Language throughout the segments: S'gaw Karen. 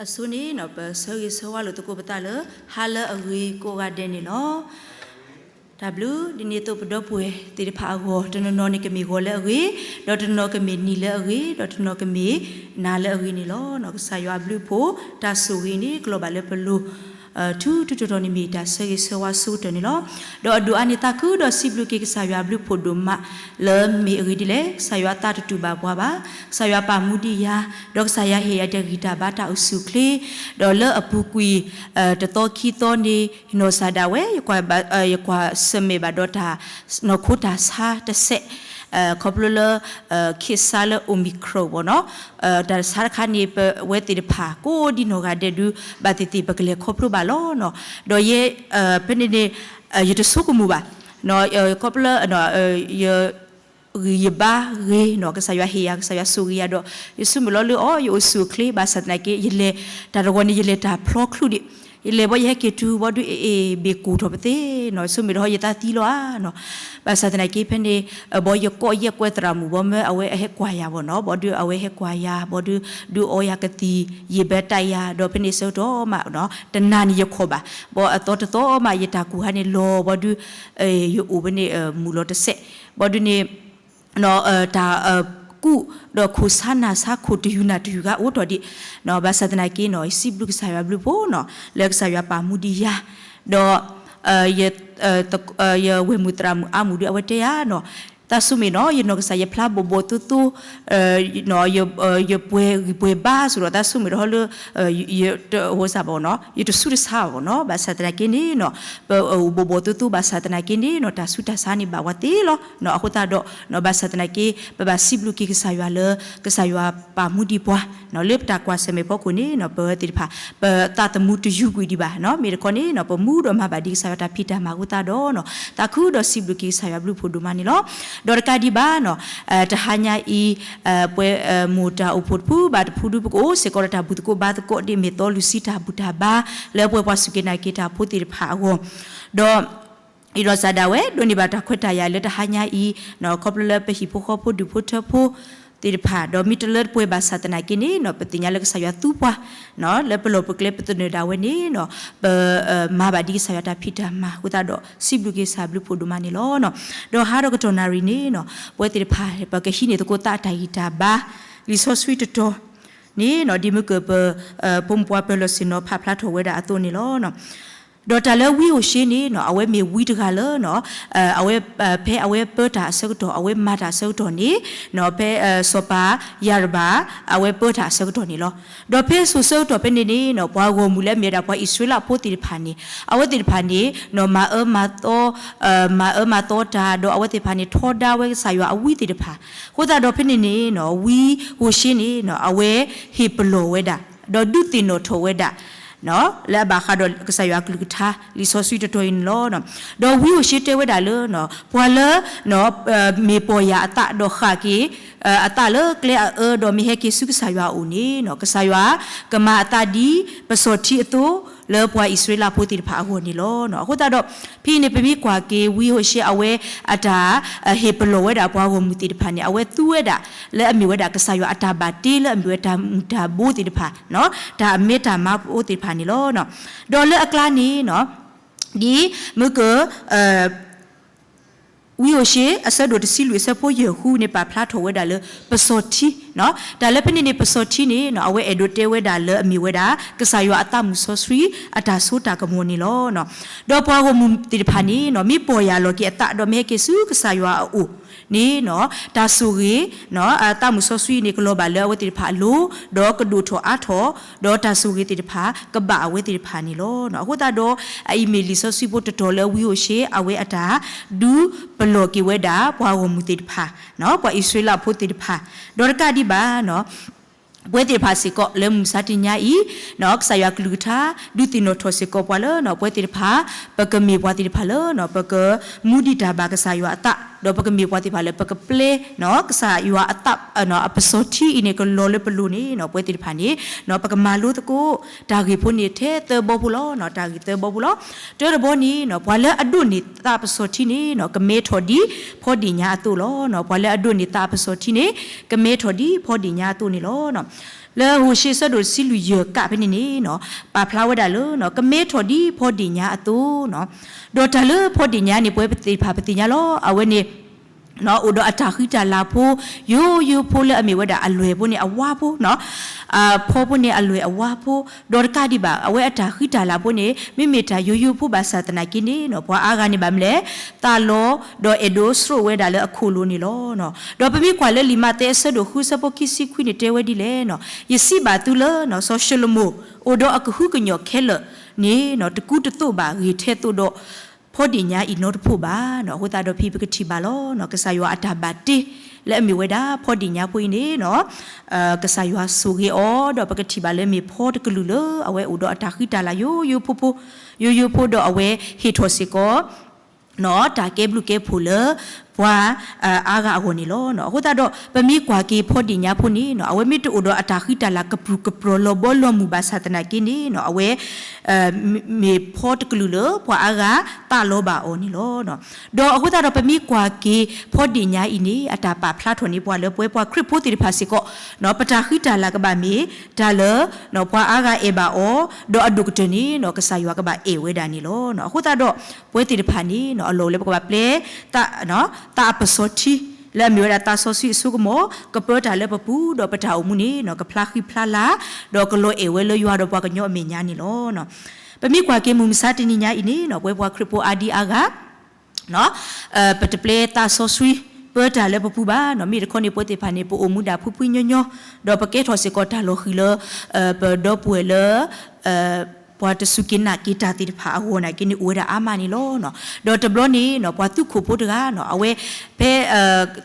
အဆိန့ၣ် ပဆၢဂ့ၤဆၢဝါလိာ်သကိးပသးလၢ ဟါလၢအဂ့ၤကိးဂၤဒဲးန့ၣ်လီၤ. တၢ်ဘျုး ဒ်န့ၣ်အသိးပဒီပုၢ်ဝဲၢ်သ့ၣ်တဖၣ်အဂီၢ် တနီၤနီၤန့ၣ်ကမ့ၢ်ဂီၤလၢအဂ့ၤ, ဒီးတနီၤကမ့ၢ်နံၤလၢအဂ့ၤ, ဒီးတနီၤကမ့ၢ်နၤလၢအဂ့ၤန့ၣ်လီၤ. ကစၢ်ယွၤအဘျုးအဖှိၣ် တၢ်ဆိၣ်ဂ့ၤန့ၣ် ကလီၤဘၣ်လၢပလိၤ ထူထူတီတီန့ၣ် မ့ၢ်တၢ်ဆၢဂ့ၤဆၢဝါဆိကတၢၢ်န့ၣ်လီၤ. ဒီးအဒိၣ်အါန့ၣ် သးခုဒီးစံးဘျုးက့ၤကစၢ်ယွၤအဘျုးအဖှိၣ်ဒိၣ်မး လၢမ့ၢ်အဂ့ၢ်ဒ်လဲၣ်, ကစၢ်ယွၤအသးတတူာ်ဘၣ်ပှၤဘၣ်, ကစၢ်ယွၤပာ်မူဒံးယၤ, ဒီးကစၢ်ယွၤဟ့ၣ်ယၤတၢ်ဂံၢ်တၢ်ဘါတၢ်အိၣ်ဆူၣ်အိၣ်ချ့, ဒီးလၢအပူၤကွံာ် တသီခံသီန့ၣ် နီၢ်ကစၢ်ဒၣ်ဝဲ ယကွၢ်ဆၢၣ်မဲာ်ဘၣ်ဒီးတၢ် နီၢ်ခိတၢ်ဆါတစဲး ခီဖျိလၢ ခ့ၣ်ဆါလၢ Omicron ဘၣ်နီၤ, တၢ်ဆါတခါန့ၣ် ပဝဲသ့ၣ်တဖၣ် ကိးဒံနီၢ်ဂၤဒဲးဒုး ဘၣ်သ့ၣ်သ့ၣ်ပကလဲၤခီဖျိဘၣ်လီၤနီၤ. ဒီးယဲ ဖဲန့ၣ်န့ၣ် ယတဆိကမိၣ်ဘၣ်, ခီဖျိလၢ ယ ဂံၢ်ယဘါဂ့ၤနီၤ, ကစၢ်ယွၤဟ့ၣ်ယၤ ကစၢ်ယွၤဆိၣ်ဂ့ၤယၤဒီး ယဆိကမိၣ်လီၤလၢအီၤ ယအိၣ်ဆူၣ်အိၣ်ချ့ ဘၣ်ဆၣ်သနာ်က့ ယလဲၤ တၢ်တဂီၤန့ၣ် ယလဲၤတၢ်ဖျီချုးဒံး, ယလဲၤဘီယဟဲက့ၤတုၤဘီဒုး အ့ၣ် ဘ့ၣ်ကိၢ်ထီၣ်ပသ့ၣ်နီၤ, ဆိကမိၣ်ဒီးဟီယသးသံလီၤဧါနီၤ. ဘၣ်ဆၣ်သနာ်က့ ဖဲန့ၣ် ဘီယကိးယဲၢ်ကွဲသရၣ်မုၣ်ဘီမၢအဝဲအဟဲကွၢ်ယၤဘၣ်နီၤ, ဘီဒုးအဝဲဟဲကွၢ်ယၤ ဘီဒုး ဒုးအီယၤကသံၣ် ယံာ်ဘဲတၢ်ယၤ ဒီးဖဲန့ၣ်ဆၢကတီၢ်မးနီၤ တနၤန့ၣ်ယခိးဘၣ်, ဘီအသီတသီမး ယတၢ်ကူၣ်ဟါန့ၣ်လီၤဘီဒုး ယအိၣ်ဖဲန့ၣ် မုာ်လီၤတစဲး, ဘီဒုးန့ၣ် တၢ်ကူၣ်ဒီးခိၣ်ဆါနၢ်ဆါခိၣ်တယုၢ်နၢ်တယုၢ်ဂၤအိၣ်ထီၣ်ဒံး, ဘၣ်ဆၣ်သနာ်က့နီၤ ယစံးဘျုးကစၢ်ယွၤဘျုးဖှိၣ်နီၤ လၢကစၢ်ယွၤပာ်မူဒံးယၤ, ဒီး ယဝဲၢ်မုၣ်သရၣ်မုၣ်အါမူဒုးအဝဲတဲယၤနီၤ, သးဆိကမိၣ်နီၤ ယနီၢ်ကစၢ်ယဖျါဘီၣ်ဘီၣ်သိသိ ယပှဲၤဂံၢ်ပှဲၤဘါအသိးဒီး သးဆိကမိၣ်ဒီးဟီလၢ ယတဆူးတဆါဘၣ်နီၤ, ဘၣ်ဆၣ်သနာ်က့န့ၣ်နီၤ ပအိၣ်ဘီၣ်ဘီၣ်သိသိ ဘၣ်ဆၣ်သနာ်က့န့ၣ်နီၤ တၢ်ဆူးတၢ်ဆါန့ၣ်ဘၣ်ဝဲသ့လီၤ. အဃိသတးဒီး ဘၣ်ဆၣ်သနာ်က့ ပဘၣ်စံးဘျုးက့ၤကစၢ်ယွၤလၢ ကစၢ်ယွၤပာ်မူဒံးပှၤ လၢပတၢ်ကွၢ်ဆၢၣ်မဲာ်ဖီခိၣ်န့ၣ်နီၤ ပဝဲသ့ၣ်တဖၣ် ပသးသမူတယုၢ်ကွံာ်ဒံးဘၣ်, မ့ၢ်တခီန့ၣ်နီၤ ပမူဒီးမၤဘၣ်ဒံးကစၢ်ယွၤတၢ်ဖံးတၢ်မၤအဃိသတးဒီးနီၤ သးခုဒီးစံးဘျုးက့ၤကစၢ်ယွၤဘျုးဖှိၣ်ဒိၣ်မးန့ၣ်လီၤ. ဒီးတကးဒံးဘၣ်နီၤ တဟါညါအံၤ ပဝဲမိၢ်တၢ်အိၣ်ဖှိၣ်တဖုဘၣ်တဖုဒုး ပကအိၣ်စ့ၢ်ကီးဒီးတၢ်ဘုၣ်သကိးဘါသကိး ဒ်မ့ၢ်သီလုၢ်ဆံတၢ်ဘူၣ်တၢ်ဘါ လၢပဝဲပှၤစူၢ်က့ၤနာ်က့ၤတၢ်ဖိသ့ၣ်တဖၣ်အဂီၢ်, ဒီး ယနီၢ်ကစၢ်ဒၣ်ဝဲ ဒိးန့ၢ်ဘၣ်တၢ်ခွဲးတၢ်ယာ်လၢတဟါညါအံၤ ခီဖျိလၢပဟံၣ်ဖိဃီဖိဒူၣ်ဖိထၢဖိသ့ၣ်တဖၣ် ဒီးမ့ၢ်တလၢတပှဲၤဘၣ်ဆၣ်သနာ်က့န့ၣ်နီၤ ပသ့ၣ်ညါလၢကစၢ်ယွၤသူပှၤ လၢပလီၢ်ပကျဲပသနၢၣ်ဒၣ်ဝဲန့ၣ်နီၤ ပမၤဘၣ်ဒံးကစၢ်ယွၤတၢ်ဖံးတၢ်မၤအဃိသတးဒီး စံးဘျုးက့ၤကစၢ်ဘျုးဖှိၣ်ဒိၣ်မးန့ၣ်လီၤ. ဒီးဟါဒီးကတီၢ်နၣ်ရံၣ်န့ၣ်နီၤ ပဝဲသ့ၣ်တဖၣ် ပကဟံးန့ၢ်သကိးသးအတၢ်ဂံၢ်တၢ်ဘါ လံာ်စီဆှံတတီၤန့ၣ်နီၤ ဒ်မ့ၢ်ကပ ဖိမုၣ်ပှၢ်ပၢၤလီၢ်ဆ့ၣ်နီၤ ဖးဖျါထီၣ်ဝဲဒၣ်အသိးန့ၣ်လီၤ. ဒီးတၢ်လၢဝံဧိၤၡ့န့ၣ်နီၤ အဝဲမ့ၢ်ဝံတဂၤလၢနီၤ အဝဲ ဖဲအဝဲပၢတၢ်အဆၢကတီၢ် အဝဲမၤတၢ်အဆၢကတီၢ်န့ၣ်နီၤ ဖဲစီၤပၤယၤရဘၢၣ် အဝဲပၢတၢ်အဆၢကတီၢ်န့ၣ်လီၤ. ဒီးဖဲစိၤဆၢကတီၢ်ဖဲန့ၣ်န့ၣ်နီၤ ပှၤဂီၢ်မုၢ်လၢအမ့ၢ်ဝဲဒၣ်ပှၤအံၣ်စရ့လးဖိသ့ၣ်တဖၣ်န့ၣ် အဝဲသ့ၣ်တဖၣ်န့ၣ်နီၤ မၤအၢမၤသီ မၤအၢမၤသီတၢ် ဒီးအဝဲသ့ၣ်တဖၣ်န့ၣ် ထီဒါဝဲကစၢ်ယွၤအဝံသ့ၣ်တဖၣ် အဃိသတးဒီးဖဲန့ၣ်န့ၣ်နီၤ ဝံဧိၤၡ့န့ၣ်နီၤ အဝဲဟ့ၣ်ပလီၢ်ဝဲဒၣ် ဒီးဒုးသ့ၣ်နီၣ်ထီၣ်ဝဲဒၣ် လၢအဘၣ်ဃးဒီးကစၢ်ယွၤအကလုၢ်ကထါ လံာ်စီဆှံတတီၤအံၤန့ၣ်လီၤ. ဒီးဝံဧိၤၡ့တဲဝဲဒၣ်လၢ ပှၤလၢ မ့ၢ်ပီၢ်ယၢ်အသးဒီးဃၣ်က့ၤ အသးလၢကျဲအအၢ ဒီးမ့ၢ်ဟဲက့ၤဆူကစၢ်ယွၤအအိၣ်န့ၣ်နီၤ ကစၢ်ယွၤကမၤအသးဒ်ပစီၣ်ထံအသိး လၢပှၤအံၣ်စရ့လးဖိသ့ၣ်တဖၣ်အဂီၢ်န့ၣ်လီၤ. အဃိသတးဒီး ဖဲအံၤန့ၣ် ပမ့ၢ်ကွၢ်က့ၤ ဝံဧိၤၡ့အဝဲအတၢ် ဟ့ၣ်ပလီၢ်ဝဲဒၣ်ပှၤဂီၢ်မုၢ်သ့ၣ်တဖၣ်န့ၣ် အဝဲသူဝဲဒၣ် လၢအမ့ၢ်ဝဲဒၣ်ကစၢ်ယွၤအတၢ်ဘၣ်တ့ လၢအမ့ၢ်ဝဲတၢ်မုၢ်တၢ်ဘိသ့ၣ်တဖၣ် တၢ်အမဲတၢ်မါဖိသ့ၣ်တဖၣ်န့ၣ်လီၤ. ဒီးလၢအကျါန့ၣ်နီၤ ဒ်မ့ၢ်က ဝံဧိၤၡ့ အဆၢဒိၣ်တဆံလွံၢ် အဆၢဖိယဲၢ်ဃုန့ၣ် ပာ်ဖျါထီၣ်ဝဲဒၣ်လၢ ပစီၣ်ထံနီၤ. တၢ်လၢဖဲန့ၣ်န့ၣ် ပစီၣ်ထံန့ၣ်နီၤ အဝဲအဲၣ်ဒိးတဲဝဲဒၣ်လၢအမ့ၢ်ဝဲဒၣ် ကစၢ်ယွၤအသးမုၢ်စီဆှံ အတၢ်စိတၢ်ကမီၤန့ၣ်လီၤ. ဒီးပှၤဂီၢ်မုၢ်သ့ၣ်တဖၣ်န့ၣ်နီၤ မ့ၢ်ပီၢ်ယၢ်လီၤက့ၤအသး ဒီးမ့ၢ်ဟဲက့ၤဆူကစၢ်ယွၤအအိၣ်န့ၣ်နီၤ တၢ်ဆိၣ်ဂ့ၤ အသးမုၢ်စီဆှံန့ၣ် ကလီၤဘၣ်လၢအဝဲသ့ၣ်တဖၣ်အလိၤ, ဒီးကဒိၣ်ထီၣ်အါထီၣ်, ဒီးတၢ်ဆိၣ်ဂ့ၤသ့ၣ်တဖၣ် ကဘၣ်အဝဲသ့ၣ်တဖၣ်န့ၣ်လီၤ. အဃိသတးဒီး အအံၤမ့ၢ်လံာ်စီဆှံဖိတတီၤလၢဝံဧိၤၡ့ အဝဲအတၢ်ဒုးပလီၢ်က့ၤဝဲဒၣ် ပှၤဂီၢ်မုၢ်သ့ၣ်တဖၣ်, ပှၤအံၣ်စရ့လးဖိသ့ၣ်တဖၣ်, ဒီးတကးဒံးဘၣ် ပဝဲသ့ၣ်တဖၣ်စ့ၢ်ကီး လၢမုၢ်မဆါတနံၤညါအံၤ ကစၢ်ယွၤကလုၢ်ကထါ ဒုးသ့ၣ်နီၣ်ထီၣ်စ့ၢ်ကီးပှၤလၢ ပဝဲသ့ၣ်တဖၣ် ပကမ့ၢ်ပှၤသ့ၣ်တဖၣ်လၢ ပကမူဒံးတၢ်ဘၣ်ကစၢ်ယွၤအသး, ဒီးပကမ့ၢ်ပှၤသ့ၣ်တဖၣ်လၢ ပကပျဲ ကစၢ်ယွၤအသး အပစီၣ်ထံအံၤန့ၣ် ကလီၤလၢပလိၤန့ၣ် ပဝဲသ့ၣ်တဖၣ်န့ၣ် ပကမၤလိသကိး တၢ်ဂ့ၢ်ဖိန့ၣ်ထဲသၢဘီဖိလီၤ. တၢ်ဂ့ၢ်သၢဘီဖိလီၤ. တၢတဘီန့ၣ် ပှၤလၢအဒိးန့ၢ်သးပစီၣ်ထံန့ၣ် ကမဲထီၣ်ဒ်ဖီဒ့ၣ်ညါအသိးလီၤ. ပှၤလၢအဒိးန့ၢ်သးပစီၣ်ထံန့ၣ် ကမဲထီၣ်ဒ်ဖီဒ့ၣ်ညါအသိးန့ၣ်လီၤ. လၢဟိၤၡ့အဆၢဒိၣ်တဆံလွံၢ်ယဲၢ်ကဖဲန့ၣ်န့ၣ်နီၤ ပာ်ဖျါဝဲဒၣ်လၢ ကမဲထီၣ်ဒ်ဖီဒ့ၣ်ညါအသိးနီၤ, ဒီးတၢ်လၢဖီဒ့ၣ်ညါန့ၣ် ပဝဲသ့ၣ်တဖၣ်ပသ့ၣ်ညါလီၤ. အဝဲန့ၣ် အိၣ်ဒီးအတၢ်ဃံတၢ်လၤဖိ ယိယိဖိလၢအမ့ၢ်ဝဲဒၣ်အလွဲၢ်ဖိန့ၣ် အဝါဖိနီၤ, ဖီဖိန့ၣ်အလွဲၢ်အဝါဖိ, ဒီးတကးဒံးဘၣ် အဝဲအတၢ်ဃံတၢ်လၤဖိန့ၣ် မ့မ့ၢ်တၢ်ယိယိဖိဘၣ်ဆၣ်သနာ်က့န့ၣ်နီၤ ပှၤအါဂၤန့ၣ်ဘၣ်မနုၤလဲၣ် သးလီ ဒီးအဲၣ်ဒိးစရူးဝဲဒၣ်လၢအခိၣ်လိၤန့ၣ်လီၤ. ဒီးပမ့ၢ်ကွၢ်လၢလံာ်မးသဲအဆၢဒိၣ်ဃုဆၢဖိခံဆံခွံန့ၣ် တဲဝဲဒ်လဲၣ်နီၤ, ယစံးဘၣ်သုလၢ စီၤၡလိၤမိၣ် အိၣ်ဒီးအကဟုကညီၢ်ခဲလၢာ်န့ၣ်နီၤ တကူတသိးဘၣ်ဂ့ၤထဲသိးဒီး ဖီဒ့ၣ်ညါအံၤနီတဖှိၣ်ဘၣ်နီၤ. အဃိသတးဒီးဖဲပကထံၣ်ဘၣ်လီၤ ကစၢ်ယွၤအတၢ်ဘၣ်တ့ လၢအမ့ၢ်ဝဲဒၣ်ဖီဒ့ၣ်ညါဖိအံၤန့ၣ်နီၤ ကစၢ်ယွၤဆိၣ်ဂ့ၤအီၤ ဒီးပကထံၣ်ဘၣ်လၢမ့ၢ်ဖီတကလုာ်လၢ အဝဲအိၣ်ဒီးအတၢ်ဃံတၢ်လၤယိယိဖိဖိ, ယိယိဖိဒီးအဝဲဟ့ၣ်ထီၣ်စ့ၢ်ကီး တၢ်ကဲဘျုးကဲဖှိၣ်လၢ ပှၤအါဂၤအဂီၢ်န့ၣ်လီၤ. အဃိသတးဒီး ပမ့ၢ်ကွၢ်က့ၤဖီဒ့ၣ်ညါဖိန့ၣ်နီၤ အဝဲမ့ၢ်တအိၣ်ဒီးအတၢ်ဃံတၢ်လၤကပြုၢ်ကပြီၤလီၤဘီလီၤမုၢ်ဘၣ်ဆၣ်သနာ်က့န့ၣ်နီၤ အဝဲ မ့ၢ်ဖီတကလုာ်လၢပှၤအါဂၤသးလီဘၣ်အီၤန့ၣ်လီၤ. ဒီးအဃိသတးဒီးပမ့ၢ်ကွၢ်က့ၤဖီဒ့ၣ်ညါအံၤန့ၣ် အတၢ်ပာ်ဖျါထီၣ်န့ၢ်ပှၤလၢပဝဲပှၤခရံာ်ဖိသ့ၣ်တဖၣ်စ့ၢ်ကီး ပတၢ်ဃံတၢ်လၤကဘၣ်မ့ၢ်တၢ်လၢ ပှၤအါဂၤအဲၣ်ဘၣ်အီၤ ဒီးအဒိၣ်ကတၢၢ်န့ၣ်နီၤ ကစၢ်ယွၤကဘၣ်အဲၣ်ဝဲဒၣ်န့ၣ်လီၤ. အဃိသတးဒီး ပဝဲသ့ၣ်တဖၣ်န့ၣ်နီၤ အလီၢ်အိၣ်လၢပကဘၣ်ပျဲ သးအပစီၤထံ လၢအမ့ၢ်ဝဲဒၣ်သးစီဆှံအစိကမီၤ ကပၢတၢ်လၢပပူၤ ဒီးပတၢ်အိၣ်မူန့ၣ်နီၤ ကဖျါဃံဖျါလၤ ဒီးကလီၤအဲၣ်ဝဲလၢယွၤဒီးပှၤကညီအမဲာ်ညါန့ၣ်လီၤ. ပမ့ၢ်ကွၢ်က့ၤမုၢ်မဆါတနံၤညါအံၤန့ၣ်နီၤ ပဝဲပှၤခရံာ်ဖိအါဒံအါဂၤ ပတပျဲသးစီဆှံ ပၢတၢ်လၢပပူၤဘၣ်နီၤ မ့ၢ်တခီန့ၣ် ပဝဲသ့ၣ်တဖၣ်န့ၣ် ပအိၣ်မူဒၣ်ဖှံဖှံညီညီ ဒီးပကဲထီၣ်စ့ၢ်ကီးတၢ်လီၤဃံၤလၢ ပဒီပုၢ်ဝဲၢ်လၢ ပှၤတစူၢ်က့ၤနာ်က့ၤတၢ်သ့ၣ်တဖၣ်အဂီၢ်နာ်က့န့ၣ် အိၣ်ဝဲဒၣ်အါမးန့ၣ်လီၤ. ဒီးတဘျီန့ၣ်နီၤ ပှၤသူခိၣ်ဖိတဂၤနီၤ အဝဲ ဖဲ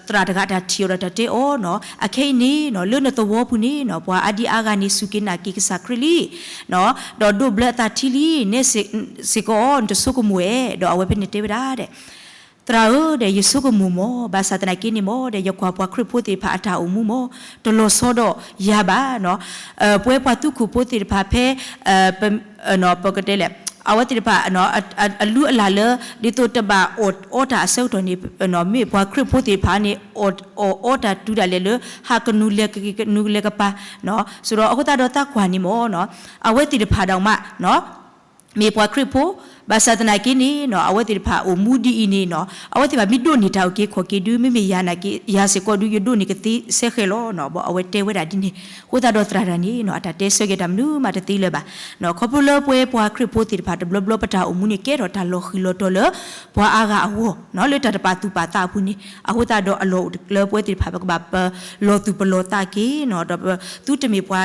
သရၣ်တဂၤတၢ်ထံၣ်အီၤဒီးတၢ်တဲအီၤနီၤ အခဲအံၤန့ၣ်နီၤ လၢနသဝီပူၤန့ၣ်နီၤ ပှၤအါဒံအါဂၤန့ၣ် စူၢ်က့ၤနာ်က့ၤကစၢ်ခရံာ်လံ ဒီးဒိးဘျၢအသးထံလံ နဲစ့ၢ်ကီးအီၤ နတဆိကမိၣ်ဧါ ဒီးအဝဲဖဲန့ၣ်တဲဝဲဒၣ်ဒီး သရၣ်ဧၢဒီး ယဆိကမိၣ်မး ဘၣ်ဆၣ်သနာ်က့န့ၣ်မး ဒီးယကွၢ်ပှၤခရံာ်ဖိသ့ၣ်တဖၣ်အတၢ်အိၣ်မူမး တလီၤဆီဒီးယၤဘၣ်နီၤ ပဝဲပှၤသူခိၣ်ဖိသ့ၣ်တဖၣ်ဖဲ ပကတဲလဲၣ် အဝဲသ့ၣ်တဖၣ် အလူအလၢ်လၢ ဒ်သိးတဘၣ်အီၣ်အီတၢ်အဆၢကတီၢ်န့ၣ် မ့ၢ်ပှၤခရံာ်ဖိသ့ၣ်တဖၣ်န့ၣ် အီၣ်အီတၢ်တုၤဒၣ်လဲာ်လၢ ဟးကနူၤလဲၤကကနူၤလဲၤကပၤ ဆိုတော့ အဃိသတးဒီးသးကွၢ်န့ၣ်မး အဝဲသ့ၣ်တဖၣ်ဒၣ်မး မ့ၢ်ပှၤခရံာ်ဖိ ဘၣ်ဆၣ်သနာ်က့န့ၣ်နီၤ အဝဲသ့ၣ်တဖၣ်အိၣ်မူဒ်အံၤန့ၣ်နီၤ အဝဲသ့ၣ်တဖၣ်မ့ၢ်ဒိးန့ၢ်တၢ်အုၣ်က့ၤခီၣ်က့ၤဒု မ့မ့ၢ်ယၤနာ်က့ ယၤစ့ၢ်ကီးဒု ယဒိးန့ၢ်ကသ့စဲဃဲၤလီၤနီၤ ဘၣ်အဝဲတဲဝဲဒၣ်ဒ်န့ၣ် အဃိသတးဒီးသရၣ်တဂၤန့ၣ်နီၤ အတၢ်တဲဆၢက့ၤတၢ်မနုၤမးတသ့လၢၤဘၣ် ခီဖျိလၢပဝဲပှၤခရံာ်ဖိသ့ၣ်တဖၣ် တဘျီဘျီပတၢ်အိၣ်မူန့ၣ် ကဲထီၣ်တၢ်လီၤဃံၤလီၤတီၤလၢ ပှၤအါဂၤအဂီၢ်နီၤ လၢတၢ်တပာ်သူၣ်ပာ်သးအပူၤန့ၣ် အဃိသတးဒီးအလီၢ်အိၣ်လၢပဝဲသ့ၣ်တဖၣ် ပကဘၣ်ပလီၢ်သူၣ်ပလီၢ်သးက့ၤနီၤ ဒီးသုတမ့ၢ်ပှၤ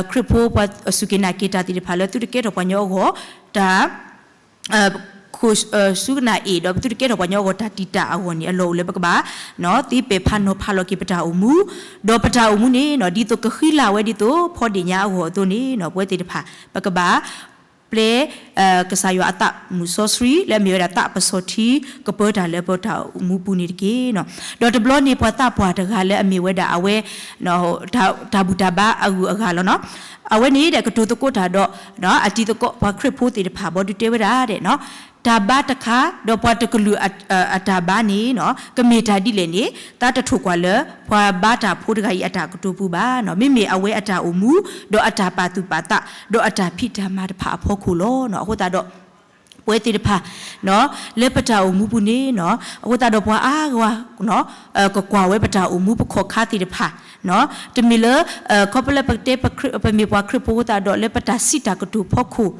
ခရံာ်ဖိပှၤစူၢ်က့ၤနာ်က့ၤတၢ်သ့ၣ်တဖၣ်လၢသုတကဲထီၣ်ပှၤကညီအဂီၢ် တၢ် ခိၣ်စူကနၣ်အ့ၣ် ဒီးပသုတကဲထီၣ်ပှၤကညီအဂီၢ်တၢ်တံာ်တာ်အဂီၢ်န့ၣ် အလီၢ်အိၣ်လၢပကဘၣ် သ့ပဲာ်ဖးနီၤဖးလီၤက့ၤပတၢ်အိၣ်မူ ဒီးပတၢ်အိၣ်မူန့ၣ်နီၤ ဒ်သိးကဃံလၤဝဲဒ်သိး ဖီဒ့ၣ်ညါအဂီၢ်အသိးန့ၣ်နီၤ ပဝဲသ့ၣ်တဖၣ် ပကဘၣ် ပျဲ ကစၢ်ယွၤအသးမုၢ်စီဆှံ လၢအမ့ၢ်ဝဲဒၣ်သးပစီၤထံ ကပၢတၢ်လၢပတၢ်အိၣ်မူပူၤန့ၣ်တက့ၢ်နီၤ. ဒီးတဘျီန့ၣ် ပှၤသးပှၢ်တဂၤလၢအမ့ၢ်ဝဲဒၣ်အဝဲ တၢ်ဘူၣ်တၢ်ဘါအဂုၤအဂၤလီၤနီၤ. အဝဲန့ၣ်ဒီးကတိၤသကိးတၢ်ဒီး အတံၤသကိးပှၤခရံာ်ဖိသ့ၣ်တဖၣ် ဘီဒုးတဲဝဲဒၣ်ဒီး တၢ်ဘါတခါ ဒီးပှၤတကလုာ်အတၢ်ဘါန့ၣ်နီၤ ကမ့ၢ်တၢ်ဒ်လဲၣ်န့ၣ် သးတထိၣ်ကွၢ်လၢ ပှၤဘါတၢ်ဖိတဂၤအံၤအတၢ်ကတိၤပူၤဘၣ်နီၤ. မ့မ့ၢ်အဝဲအတၢ်အိၣ်မူ ဒီးအတၢ်ပာ်သူၣ်ပာ်သး ဒီးအတၢ်ဖံးတၢ်မၤတဖၣ်အဖီခိၣ်လီၤ. အဃိသတးဒီး ပဝဲသ့ၣ်တဖၣ် လၢပတၢ်အိၣ်မူပူၤန့ၣ်နီၤ အဃိသတးဒီးပှၤအါဂၤ ကကွၢ်ဝဲပတၢ်အိၣ်မူပခီၣ်ခါသ့ၣ်တဖၣ် တမ့ၢ်လၢ ခီဖျိလၢပကတဲ ပမ့ၢ်ပှၤခရံာ်ဖိအဃိသတးဒီး လၢပတၢ်စံးတၢ်ကတိၤဖီခိၣ်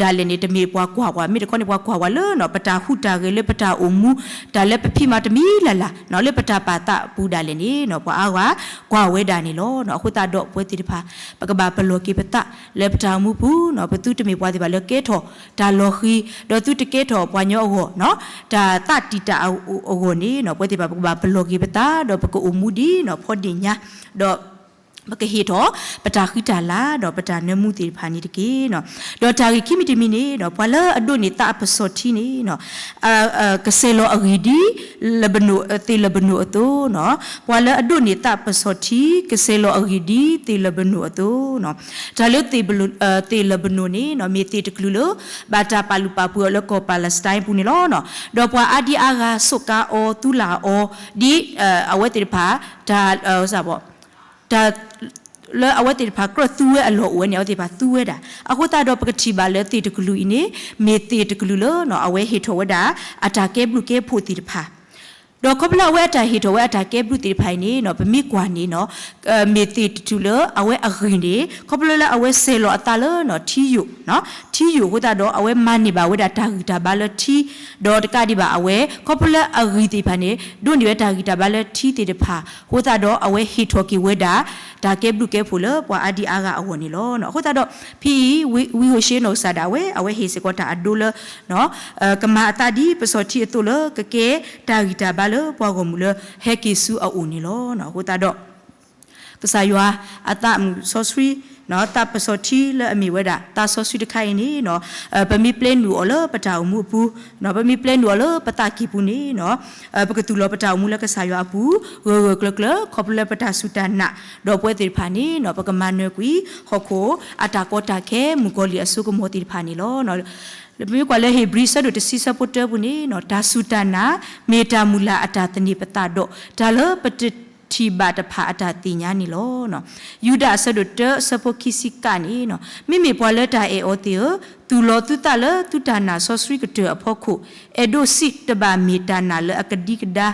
ဒၣ်လဲာ်န့ၣ် တမ့ၢ်ပှၤကွၢ်ဝဲ မ့ၢ်တခီန့ၣ် ပှၤကွၢ်ဝဲလၢနီၤ ပတၢ်ဟူးတၢ်ဂဲၤလၢပတၢ်အိၣ်မူ တၢ်လၢပဖံးမၤတမံၤလၢ်လၢ်နီၤ လၢပတၢ်ပာ်သးပူၤဒၣ်လဲာ်န့ၣ်နီၤ ပှၤအါဂၤကွၢ်ဝဲဒၣ်န့ၣ်လီၤ. အဃိသတးဒီးပဝဲသ့ၣ်တဖၣ် ပကဘၣ်ပလီၢ်က့ၤပသးလၢပတၢ်အိၣ်မူပူၤနီၤ ပသုတမ့ၢ်ပှၤသ့ၣ်တဖၣ်လၢကဲထီၣ်တၢ်လီၤဃံၤ ဒီးသုတကဲထီၣ်ပှၤကညီအဂီၢ်နီၤ တၢ်သးတံာ်တာ်အဂီၢ်န့ၣ်နီၤ ပဝဲသ့ၣ်တဖၣ် ပကဘၣ်ပလီၢ်က့ၤပသး ဒီးပကအိၣ်မူဒ်နီၤ ဖီဒ့ၣ်ညါ ဒီး ပကဟ့ၣ်ထီၣ် ပတၢ်ဃံတၢ်လၤ ဒီးပတၢ်နၢမူသ့ၣ်တဖၣ်န့ၣ်တက့ၢ်နီၤ. ဒီးတၢ်ဂ့ၢ်ခံမံၤတမံၤန့ၣ်နီၤ ပှၤလၢအဒိးန့ၢ်သးအပစီၤထံန့ၣ်နီၤ ကစဲးလီၤအဂံၢ်ဒ် လဘနိၣ် သ့ၣ်လဘနိၣ်အသိးနီၤ ပှၤလၢအဒိးန့ၢ်သးပစီၤထံ ကစဲးလီၤအဂံၢ်ဒ်သ့ၣ်လဘနိၣ်အသိးနီၤ. တၢ်လၢ သ့ၣ်လဘနိၣ်န့ၣ်နီၤ မ့ၢ်သ့ၣ်တကလုာ်လၢ ဘၣ်တၢ်ပာ်လုၢ်ပာ်ပှ့ၤအီၤလၢကီၢ်ပၤလစတၢၣ်ပူၤန့ၣ်လီၤ. ဒီးပှၤအါဒံအါဂၤ စူးကါအီၤ သူလၢ်အီၤ ဒ် အဝဲသ့ၣ်တဖၣ် တၢ် တၢ် လၢအဝဲသ့ၣ်တဖၣ်ကြၢးသူဝဲအလီၢ်အိၣ်ဝဲန့ၣ် အဝဲသ့ၣ်တဖၣ်သူဝဲဒၣ်. အဃိသတးဒီး ပကထံၣ်ဘၣ်လၢသ့ၣ်တကလုာ်အံၤန့ၣ် မ့ၢ်သ့ၣ်တကလုာ်လၢ အဝဲဟ့ၣ်ထီၣ်ဝဲဒၣ် အတၢ်ကဲဘျုးကဲဖှိၣ်သ့ၣ်တဖၣ် ဒီးခီဖျိလၢအဝဲအတၢ်ဟ့ၣ်ထီၣ်ဝဲအတၢ်ကဲဘျုးသ့ၣ်တဖၣ်အံၤန့ၣ် ပမ့ၢ်ကွၢ်န့ၣ် မ့ၢ်သ့ၣ်တကလုာ်လၢအဝဲအဂ့ၢ်န့ၣ် ခီဖျိလၢအဝဲစဲးလီၤအသးလၢ ထံယိာ်, ထံယိာ်အဃိသတးဒီး အဝဲမၤန့ၢ်ဘၣ်ဝဲဒၣ်တၢ်ဂံၢ်တၢ်ဘါလၢထံ, ဒီးတကးဒံးဘၣ်အဝဲ ခီဖျိလၢအဂံၢ်သ့ၣ်တဖၣ်န့ၣ် ဒိးန့ၢ်ဝဲတၢ်ဂံၢ်တၢ်ဘါလၢထံသ့ၣ်တဖၣ် အဃိသတးဒီး အဝဲဟ့ၣ်ထီၣ်က့ၤဝဲဒၣ် တၢ်ကဲဘျုးကဲဖှိၣ်လၢပှၤအါဒံအါဂၤအဂီၢ်န့ၣ်လီၤ. အဃိသတးဒီး ဖဲအံၤ ဝံဟိၤၡ့နီၢ်ကစၢ်ဒၣ်ဝဲ အဝဲဟ့ၣ်စ့ၢ်ကီးတၢ်အဒိလၢ ကမၤအသးဒ်ပစီၤထံအသိးလၢ ကကဲတၢ်ဂံၢ်တၢ်ဘါလၢပှၤဂီၢ်မုၢ်လၢဟဲက့ၤဆူအအိၣ်န့ၣ်လီၤ. အဃိသတးဒီး ကစၢ်ယွၤအသးမုာ်စီဆှံ သးပစီၤထံလၢအမ့ၢ်ဝဲဒၣ် သးစီဆှံတခါအံၤန့ၣ် ပမ့ၢ်ပျဲနုာ်အီၤလၢပတၢ်အိၣ်မူအပူၤ, ပမ့ၢ်ပျဲနုာ်အီၤလၢပသးကံၢ်ပူၤန့ၣ် ပကသူၣ်လီၤပတၢ်အိၣ်မူလၢကစၢ်ယွၤအပူၤ ဂၢၢ်ဂၢၢ်ကျၢၤကျၢၤ ခီဖျိလၢပတၢ်စူၢ်တၢ်နာ် ဒီးပဝဲသ့ၣ်တဖၣ်န့ၣ် ပကမၤနၢၤကွံာ် ဟီၣ်ခိၣ်အတၢ်ကီတၢ်ခဲ မုၣ်ကီၤလံၢ်အစိကမီၤသ့ၣ်တဖၣ်န့ၣ်လီၤ. ပမ့ၢ်ကွၢ်လၢဧ့ၤဘြံၤဆၢဒိၣ်တဆံဆၢဖိတၢပူၤန့ၣ် တၢ်စူၢ်တၢ်နာ် မ့ၢ်တၢ်မုၢ်လၢ်အတၢ်သန့ၤပသးဒီး တၢ်လၢပတထံၣ်ဘၣ်တဖၣ်အတၢ်သ့ၣ်ညါန့ၣ်လီၤ. ယူဒၤအဆၢဒိၣ်တၢအဆၢဖိခံဆံကါန့ၣ် မ့မ့ၢ်ပှၤလၢတၢ်အဲၣ်အီၤသ့ၣ်ဧၢ, သူၣ်လီၤသုသးလၢသုတၢ်နာ်စီဆှံကတၢၢ်အဖီခိၣ်, အဲၣ်ဒိးစံးတဘၣ်မ့ၢ်တၢ်နာ်လၢအကဒံကဒါ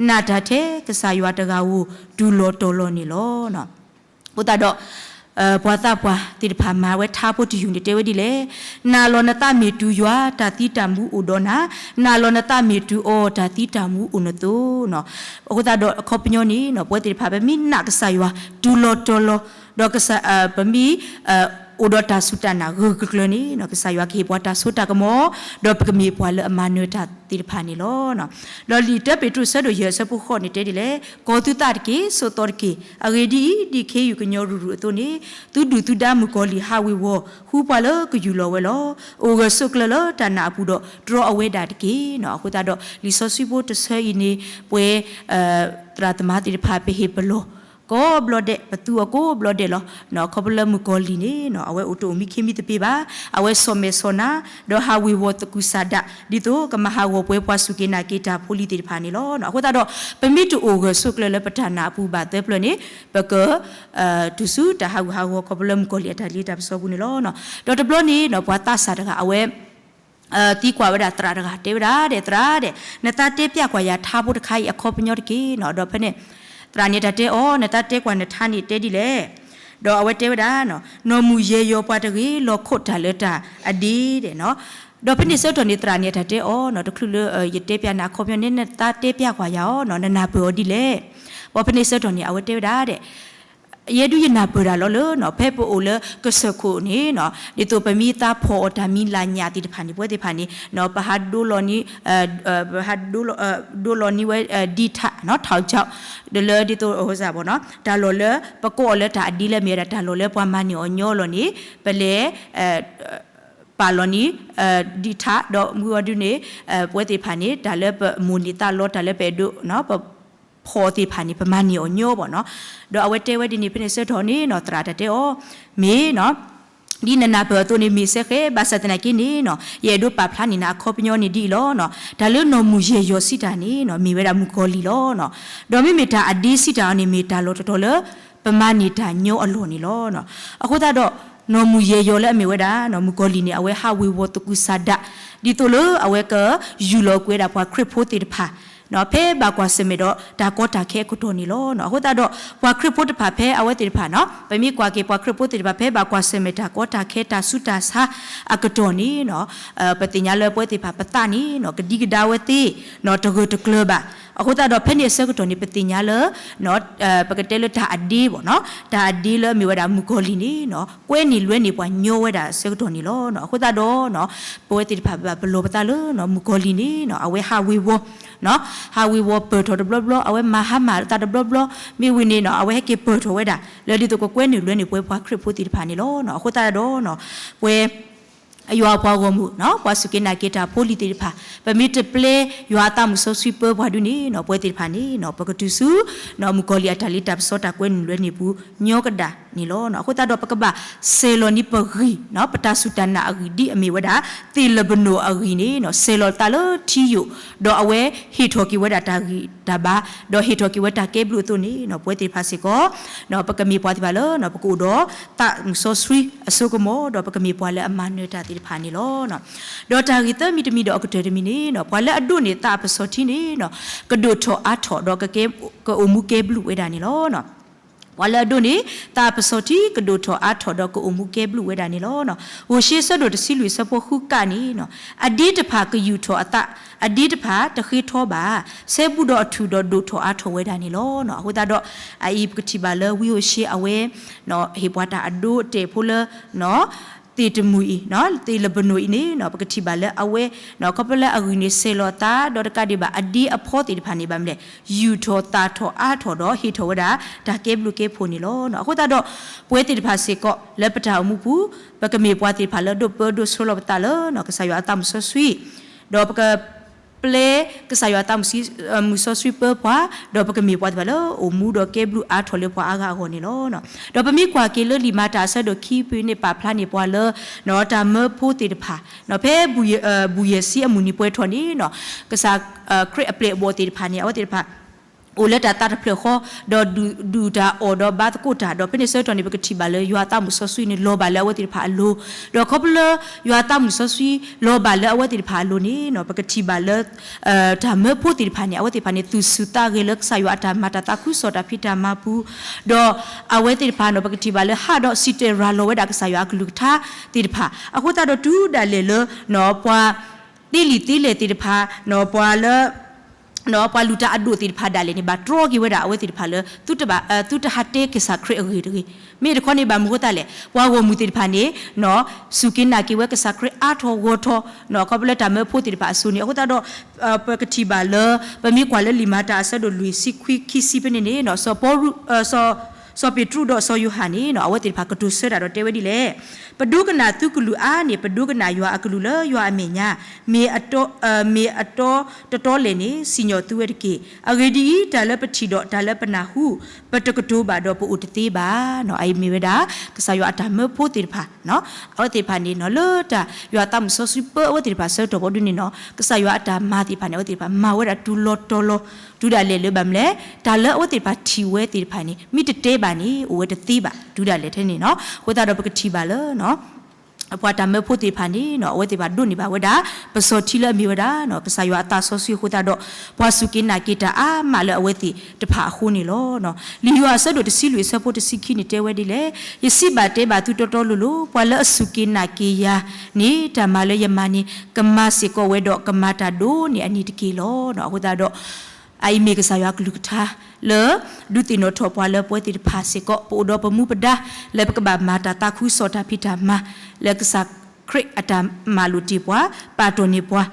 နာ်တၢ်ထဲကစၢ်ယွၤတဂၤဧိၤ တူၢ်လီၤတီၤလီၤန့ၣ်လီၤ. အဃိသတးဒီး ပှၤသးပှၢ်သ့ၣ်တဖၣ်မၤဝဲထါဖိတယုၢ်န့ၣ်တဲဝဲဒ်လဲၣ်, နာ်လီၤနသးမ့ၢ်တုၤယွၤ တၢ်သံတၢ်မူအိၣ်ဒီးနၤ, နာ်လီၤနသးမ့ၢ်တုၤအီၤ တၢ်သံတၢ်မူအိၣ်နသိး. အဃိသတးဒီးအခီပညီန့ၣ် ပဝဲသ့ၣ်တဖၣ် ပမ့ၢ်နာ်ကစၢ်ယွၤ တူၢ်လီၤတီၤလီၤ, ဒီးပမ့ၢ် အိၣ်ဒီးတၢ်စူၢ်တၢ်နာ်ဂၢၢ်ဂၢၢ်ကျၢၤကျၢၤန့ၣ် ကစၢ်ယွၤကဟ့ၣ်ပှၤတၢ်စိတၢ်ကမီၤ, ဒီးပကမ့ၢ်ပှၤလၢအမၤနၢၤတၢ်သ့ၣ်တဖၣ်န့ၣ်လီၤ. ဒီးလံာ်တၢပ့းတရူးဆၢဒိၣ်ယဲၢ်အဆၢဖိဃိးန့ၣ်တဲဒ်လဲၣ်, ကီၤသုသးတက့ၢ်, ဆိးသီတက့ၢ်. အဂ့ၢ်ဒ်အံၤ, ဒ်ခ့ယုၢ်ကညီၤရုၢ်ရုၢ်အသိးန့ၣ်, သုဒုၣ်သုဒါမုၣ်ကီၤလံၢ်ဟးဝ့ၤဝီၤ ဃုပှၤလၢကယူၢ်လီၤဝဲလီၤ. အိၣ်ဂၢၢ်ဆိးကျၢၤလၢတၢ်နာ်အပူၤဒီးတြီအဝဲဒၣ်တက့ၢ်. အဃိသတးဒီး လံာ်စီဆှံဖိတဆၢအံၤန့ၣ် ပဝဲ သရၣ်သမါသ့ၣ်တဖၣ် ပဟ့ၣ်ပလီၢ်ကိးဘျီဒဲး, ပသူအီၤကိးဘျီဒဲးလီၤ. ခီဖျိလၢမုၣ်ကီၤလံၢ်န့ၣ် အဝဲအိၣ်တအိၣ်မံခ့မံသပ့ၤဘၣ်, အဝဲဆီၣ်မဲာ်ဆီၣ်နါ, ဒီးဟးဝ့ၤဝီၤသကုၤဆးဒး ဒ်သိးကမၤဟးဂီၤပှဲၤပှၤစူၢ်က့ၤနာ်က့ၤတၢ်ဖိလံၤသ့ၣ်တဖၣ်န့ၣ်လီၤ. အဃိသတးဒီး ပမ့ၢ်တအိၣ်ဂၢၢ်ဆိးကျၢၤလၢပတၢ်နာ်အပူၤဘၣ်သၢဖျၢၣ်န့ၣ် ပက တုၤဆူတၢ်ဟးဂူာ်ဟးဂီၤ ခီဖျိလၢမုၣ်ကီၤလံၢ်အတၢ်လ့တၢ်ပစီပူၤန့ၣ်လီၤ. ဒီးတဘျီန့ၣ် ပှၤသးစၢ်တဂၤ အဝဲ သံကွၢ်ဝဲဒၣ်သရၣ်တဂၤ တဲဝဲဒၣ်ဒီး သရၣ်ဒီး နသးတဲပျးကွၢ်ယၤထါဖိတခါအံၤအခီပညီတက့ၢ်နီၤ. ဒီးဖဲန့ၣ် သရၣ်န့ၣ်တၢ်တဲအီၤ, နသးတဲကွၢ်နထါန့ၣ်တဲဒ်လဲၣ်. ဒီးအဝဲတဲဝဲဒၣ်, နီၢ်မုၢ်ယဲၢ်ယီၤပှၤတဂ့ၤ လီၤခိးတၢ်လၢတၢ်အဒ့ဒီးနီၤ. ဒီးဖဲန့ၣ်ဆၢကတီၢ်န့ၣ် သရၣ်န့ၣ်တၢ်တဲအီၤနီၤ, တချုးလၢယတဲပျးနၤအခီပညီန့ၣ် နသးတဲပျးကွၢ်ယၤအီၤနီၤ, နနၢ်ပၢၢ်အီၤဒ်လဲၣ်. ဒီးဖဲန့ၣ်ဆၢကတီၢ်န့ၣ် အဝဲတဲဝဲဒၣ်ဒီး ယဲဒုးယနၢ်ပၢၢ်တၢ်လီၤလၢနီၤ, ဖဲပအိၣ်လၢကစၢၢ်ခိၣ်န့ၣ်နီၤ, ဒ်သိးပမ့ၢ်သးဖီၣ်အီၤတၢ်မံၤလၢ်ညၣ်သ့ၣ်တဖၣ်န့ၣ် ပဝဲသ့ၣ်တဖၣ်န့ၣ်နီၤ, ပဟးဒိလီၤန့ၢ်, ပဟးဒိလီၤ, ဒိလီၤန့ၢ်ဝဲ ဒံထးနီၤ, ထးကၠီ, ဒီးလၢဒ်သိး တၢ်လီၢ်လၢ ပကိးအီၤလၢတၢ်အဒ့လၢအမ့ၢ်ဝဲဒၣ်တၢ်လီၢ်လၢပှၤမၤန့ၢ်အီၤညီအလီၢ်န့ၣ် ပလဲၤ ပာ်လီၤန့ၢ် ဒံထး ဒီးမုၢ်အီၤဒုန့ၣ် ပဝဲသ့ၣ်တဖၣ်န့ၣ် တၢ်လၢပမိၣ်န့ၢ်သးလီ တၢ်လၢပအဲၣ်ဒိး ပဖီၣ်သ့ၣ်တဖၣ်န့ၣ် ပမၤန့ၢ်အီၤညီဘၣ်နီၤ. ဒီးအဝဲတဲဝဲဒ်န့ၣ် ဖဲန့ၣ်ဆၢကတီၢ်န့ၣ်နီၤ, သရၣ်တၢ်တဲအီၤ, မ့ၢ်နီၤ, ဒ်နနၢ်ပၢၢ်အသိးန့ၣ် မ့ၢ်စဲဃဲ, ဘၣ်ဆၣ်သနာ်က့န့ၣ်နီၤ, ယအဲၣ်ဒိးပာ်ဖျါန့ၢ်နၤအခီပညီန့ၣ်ဒ်အံၤလီၤနီၤ. တၢ်လၢနီၢ်မုၢ်ယဲၢ်ယီၤစံးတၢ်န့ၣ်နီၤ, မ့ၢ်ဝဲဒၣ်မုၣ်ကီၤလံၢ်လီၤနီၤ. ဒီးမ့မ့ၢ်တၢ်အဒ့စံးတၢ်အီၤန့ၣ် မ့ၢ်တၢ်လီၢ်တတီၤလၢ ပမၤန့ၢ်တၢ်ညီအလီၢ်န့ၣ်လီၤ. အဃိသတးဒီး နီၢ်မုၢ်ယဲၢ်ယီၤလၢအမ့ၢ်ဝဲဒၣ် မုၣ်ကီၤလံၢ်န့ၣ် အဝဲဟးဝ့ၤဝီၤသကုၤဆးဒး ဒ်သိးလၢအဝဲကယူၢ်လီၤကွံာ်ဝဲဒၣ်ပှၤခရံာ်ဖိသ့ၣ်တဖၣ် ဖဲဘၣ်ကွၢ်ဆၢၣ်မဲာ်ဒီးတၢ်ကီတၢ်ခဲအကတီၢ်န့ၣ်လီၤ. အဃိသတးဒီး ပှၤခရံာ်ဖိတဖၣ်ဖဲအဝဲသ့ၣ်တဖၣ်နီၤ, ပမ့ၢ်ကွၢ်က့ၤပှၤခရံာ်ဖိသ့ၣ်တဖၣ် ဖဲဘၣ်ကွၢ်ဆၢၣ်မဲာ်တၢ်ကီတၢ်ခဲတၢ်ဆူးတၢ်ဆါအကတီၢ်န့ၣ်နီၤ, ပသ့ၣ်ညါလၢပဝဲသ့ၣ်တဖၣ်ပသးန့ၣ်နီၤ ကဒံကဒါဝဲသ့ တဂၢၢ်တကျၢၤဘၣ်. အဃိသတးဒီး ဖဲန့ၣ်အဆၢကတီၢ်န့ၣ် ပသ့ၣ်ညါလၢ ပကတဲလၢတၢ်အဒ့ဘၣ်နီၤ, တၢ်အဒ့လၢအမ့ၢ်ဝဲဒၣ်မုၣ်ကီၤလံၢ်န့ၣ်နီၤ ကွဲန့ၢ်လွဲန့ၢ်ပှၤညီဝဲဒၣ်အဆၢကတီၢ်န့ၣ်လီၤ. အဃိသတးဒီး ပဝဲသ့ၣ်တဖၣ်ဘၣ်ပလီၢ်ပသးလၢ မုၣ်ကီၤလံၢ်န့ၣ်နီၤ အဝဲဟးဝ့ၤဝီၤ ဟးဝ့ၤဝီၤပၢၢ်ထီၣ်တဘျီဘျီ အဝဲမၤဟါမၢ်သးတဘျီဘျီ မ့ၢ်ဝံၤန့ၣ်နီၤ အဝဲဟဲက့ၤပၢၢ်ထီၣ်ဝဲဒၣ် လၢဒ်သိးကကွဲန့ၢ်လွဲန့ၢ်ပဝဲပှၤခရံာ်ဖိသ့ၣ်တဖၣ်န့ၣ်လီၤ. အဃိသတးဒီး ပဝဲ ယွၤအပှၤဂီၢ်မုၢ် ပှၤစူၢ်က့ၤနာ်က့ၤတၢ်ဖိလံၤသ့ၣ်တဖၣ် ပမ့ၢ်တပျဲယွၤအသးမုၢ်စီဆှံပၢပှၤဒုန့ၣ် ပဝဲသ့ၣ်တဖၣ်န့ၣ် ပကတုၤဆူ မုၣ်ကီၤလံၢ်အတၢ်လ့တၢ်ပစီတၢ်ကွဲနုာ်လွဲန့ၢ်ပူၤ ညီကဒၣ်န့ၣ်လီၤ. အဃိသတးဒီး ပကဘၣ်ဆဲးလီၤန့ၢ်ပဂံၢ် ပတၢ်စူၢ်တၢ်နာ်အဂံၢ် ဒ်အမ့ၢ်ဝဲဒၣ် သ့ၣ်လဘနိၣ်အဂံၢ်န့ၣ် ဆဲးလီၤသးလၢထံယိာ် ဒီးအဝဲဟ့ၣ်ထီၣ်က့ၤဝဲဒၣ်တၢ်ဂံၢ်တၢ်ဘါ ဒီးဟ့ၣ်ထီၣ်က့ၤဝဲတၢ်ကဲဘျုးအသိးန့ၣ် ပဝဲသ့ၣ်တဖၣ်စ့ၢ်ကီး ပကမ့ၢ်ပှၤသ့ၣ်တဖၣ်လၢ ပကအိၣ်ဒီးသးမုၢ်စီဆှံအစိကမီၤ ဒီးပကမ့ၢ်ပှၤလၢအမၤနၢၤတၢ်သ့ၣ်တဖၣ်န့ၣ်လီၤ. ဒီးတၢ်ဂ့ၢ်သၢမံၤတမံၤဒီးအကတၢၢ်တမံၤန့ၣ် ပှၤလၢအဒိးန့ၢ်သးအပစီၤထံန့ၣ် ကဒိၣ်ထီၣ်အါထီၣ်ဒီး ကအိၣ်မူကဲဘျုးဝဲဒၣ်န့ၣ်လီၤ. ပှၤလၢအဒိးန့ၢ်သးအပစီၤထံ ကဒိၣ်ထီၣ်အါထီၣ်ဒီးကအိၣ်မူကဲဘျုးဝဲဒၣ်န့ၣ်လီၤ. ဧိၤၡ့ဆၢဒိၣ်တဆံလွံၢ်ဆၢဖိဃုကၣ်န့ၣ် အဒ့တဖၣ်ကယူာ်ထီၣ်အသး အဒ့တဖၣ်တဃ့ထီဘၣ် ဆဲဘူးဒီးအထူၣ်ဒီးဒိၣ်ထီၣ်အါထီၣ်ဝဲဒၣ်န့ၣ်လီၤ. အဃိသတးဒီး အအံၤပကထံၣ်ဘၣ်လၢဝံဧိၤၡ့အဝဲ ဟ့ၣ်ပှၤတၢ်အဒိအတဲာ်ဖိလၢ သ့ၣ်တမုၢ်အံၤ သ့ၣ်လဘနိၣ်အံၤန့ၣ် ပကထံၣ်ဘၣ်လၢအဝဲ ခီဖျိလၢအဂံၢ်န့ၣ်ဆဲးလီၤအသး ဒီးတကးဒံးဘၣ်အဒ့အဖီသ့ၣ်တဖၣ်န့ၣ် ဘၣ်မနုၤလဲၣ် ယူာ်ထီၣ်သၣ်ထီၣ်အါထီၣ်ဒီးဟ့ၣ်ထီၣ်ဝဲဒၣ် တၢ်ကဲဘျုးကဲဖှိၣ်န့ၣ်လီၤ. အဃိသတးဒီး ပဝဲသ့ၣ်တဖၣ်စ့ၢ်ကီး လၢပတၢ်အိၣ်မူပူၤ ပကမ့ၢ်ပှၤသ့ၣ်တဖၣ်လၢဒိးပၢဒိးဆှၢလီၤပသးလၢ ကစၢ်ယွၤအသးမုၢ်စီဆှံ ဒီးပက ပျဲကစၢ်ယွၤအသးမုၢ်စီဆှံပၢပှၤ ဒီးပကမ့ၢ်ပှၤသ့ၣ်တဖၣ်လၢအိၣ်မူဒီးကဲဘျုးအါထီၣ်လၢပှၤအါဂၤအဂီၢ်န့ၣ်လီၤ. ဒီးပမ့ၢ်ကွၢ်က့ၤလၢလံာ်မၤတၢ်အဆၢဒိၣ်ခံဖုန့ၣ် ပာ်ဖျါန့ၢ်ပှၤလၢ တၢ်မၢဖိသ့ၣ်တဖၣ် ဖဲ ဘူၣ်ယဲၢ်ဆံအမုၢ်နံၤပှဲၤထီၣ်န့ၣ် ကစၢ်ခရံာ်အပျဲၢ်အဘီၣ်သ့ၣ်တဖၣ်န့ၣ် အဝဲသ့ၣ်တဖၣ် အိၣ်လၢတၢ်သးတဖျၢၣ်ဃီ ဒီးဒုၣ်တၢ်အီၣ်ဒီးဘါသကိးတၢ် ဒီးဖဲန့ၣ်ဆၢကတီၢ်န့ၣ် ပကထံၣ်ဘၣ်လၢယွၤအသးမုၢ်စီဆှံန့ၣ် လီၤဘၣ်လၢအဝဲသ့ၣ်တဖၣ်အလိၤ ဒီးခီဖျိလၢ ယွၤအသးမုၢ်စီဆှံ လီၤဘၣ်လၢအဝဲသ့ၣ်တဖၣ်အလိၤန့ၣ် ပကထံၣ်ဘၣ်လၢ တၢ်မၢဖိသ့ၣ်တဖၣ်န့ၣ် အဝဲသ့ၣ်တဖၣ်န့ၣ် သူၣ်ဆူၣ်သးဂဲၤလၢကစၢ်ယွၤအတၢ်မၤတၢ်သးခုကစီၣ်တၢ်ဖံးတၢ်မၤပူၤ ဒီးအဝဲသ့ၣ်တဖၣ်န့ၣ် ပကထံၣ်ဘၣ်လၢဟးဒီးစံၣ်တဲၤရၤလီၤဝဲဒၣ်ကစၢ်ယွၤအကလုၢ်ကထါသ့ၣ်တဖၣ် အဃိသတးဒီးတုၤဒၣ်လဲာ်လၢ ပှၤသ့လံာ်သ့လဲၢ်သ့ၣ်တဖၣ် ပှၤလၢ ပှၤလုၢ်တၢ်အဒိၣ်သ့ၣ်တဖၣ်ဒၣ်လဲာ်န့ၣ် ဘၣ်တြီက့ၤဝဲဒၣ်အဝဲသ့ၣ်တဖၣ်လၢ သုတဘၣ် သုတဟးတဲက့ၤကစၢ်ခရံာ်အဂ့ၢ်တဂ့ၤ. မ့ၢ်တခီန့ၣ် ဘၣ်မနုၤအဃိသတးလဲၣ် ပှၤဂီၢ်မုၢ်သ့ၣ်တဖၣ်န့ၣ် စူၢ်က့ၤနာ်က့ၤဝဲကစၢ်ခရံာ်အါထီၣ်ဂီၢ်ထီၣ် ခီဖျိလၢတၢ်မၢဖိသ့ၣ်တဖၣ်အစိၤန့ၣ် အဃိသတးဒီး ပကထံၣ်ဘၣ်လၢ ပမ့ၢ်ကွၢ်လၢလံာ်မၤတၢ်အဆၢဒိၣ်လွံၢ်ဆံခွံခံဆံဖဲန့ၣ်န့ၣ် စီၤပ့းတရူးဒီးစီၤယိၤဟၣ်န့ၣ် အဝဲသ့ၣ်တဖၣ်ကတိၤဆၢတၢ်ဒီးတဲဝဲဒ်လဲၣ်, ပဒိကနၣ်သုကလုၢ်အါန့ၣ် ပဒိကနၣ်ယွၤအကလုၢ်လၢယွၤအမဲာ်ညါ မ့ၢ်အတီ မ့ၢ်အတီတတီလဲၣ်န့ၣ် စံၣ်ညီၣ်သုဝဲတက့ၢ်. အဂ့ၢ်ဒ်အံၤ, တၢ်လၢပထံၣ်ဒီးတၢ်လၢပနၢ်ဟူ ပတကတိၤဘၣ်ဒီးပအိၣ်တသ့ဘၣ်. အအံၤမ့ၢ်ဝဲဒၣ် ကစၢ်ယွၤအတၢ်မၢဖိသ့ၣ်တဖၣ် အဝဲသ့ၣ်တဖၣ်န့ၣ် လၢတၢ်ယွၤအသးမုၢ်စီဆှံပၢအဝဲသ့ၣ်တဖၣ်ဆၢကတီၢ်ဘီဒုန့ၣ်နီၤ ကစၢ်ယွၤအတၢ်မၤသ့ၣ်တဖၣ်န့ၣ် အဝဲသ့ၣ်တဖၣ်မၤဝဲဒၣ်တုၤလီၤတီၤလီၤ တုၤဒၣ်လဲာ်လၢဘၣ်မနုၤလဲၣ် တၢ်လၢအဝဲသ့ၣ်တဖၣ်ထံၣ်ဝဲသ့ၣ်တဖၣ်န့ၣ် မ့ၢ်တတဲဘၣ်န့ၣ် အိၣ်ဝဲတသ့ဘၣ် တုၤဒၣ်လဲာ်ထဲန့ၣ်နီၤ. အဃိသတးဒီးပကထံၣ်ဘၣ်လၢ ပှၤတၢ်မၢဖိသ့ၣ်တဖၣ်န့ၣ် အဝဲသ့ၣ်တဖၣ်ဒိးန့ၢ်ဘၣ်ဝဲဒၣ် ပစီၤထံလၢအမ့ၢ်ဝဲဒၣ် ကစၢ်ယွၤအသးစီဆှံအဃိသတးဒီး ပှၤစူၢ်က့ၤနာ်က့ၤတၢ်အါမးလၢအဝဲသ့ၣ်တဖၣ်အဃိန့ၣ်လီၤ. လံာ်ယိၤဟၣ်အဆၢဒိၣ်တဆံလွံၢ်အဆၢဖိတဆံခံန့ၣ်တဲဝဲဒ်လဲၣ်, ယစံးဘၣ်တဲဘၣ်သုတီတီလိၤလိၤ, ပှၤလၢအစူၢ်က့ၤနာ်က့ၤယၤန့ၣ် တၢ်မၤလၢယမၤန့ၣ် ကမၤစ့ၢ်ကီးဝဲဒီးကမၤတၢ်ဒိၣ်န့ၢ်အန့ၣ်တက့ၢ်လီၤ. အဃိသတးဒီး အအံၤမ့ၢ်ကစၢ်ယွၤအကလုၢ်ကထါ လၢ ဒုးသ့ၣ်နီၣ်ထီၣ်ပှၤလၢပဝဲသ့ၣ်တဖၣ်စ့ၢ်ကီး ပအိၣ်ဒီးပမူပဒါ လၢပကဘၣ်မၤတၢ်သးခုကစီၣ်တၢ်ဖံးတၢ်မၤ လၢကစၢ်ခရံာ်အတၢ်မၤလိာ်တ့ၢ်ပှၤ ပာ်တီၢ်န့ၢ်ပှၤ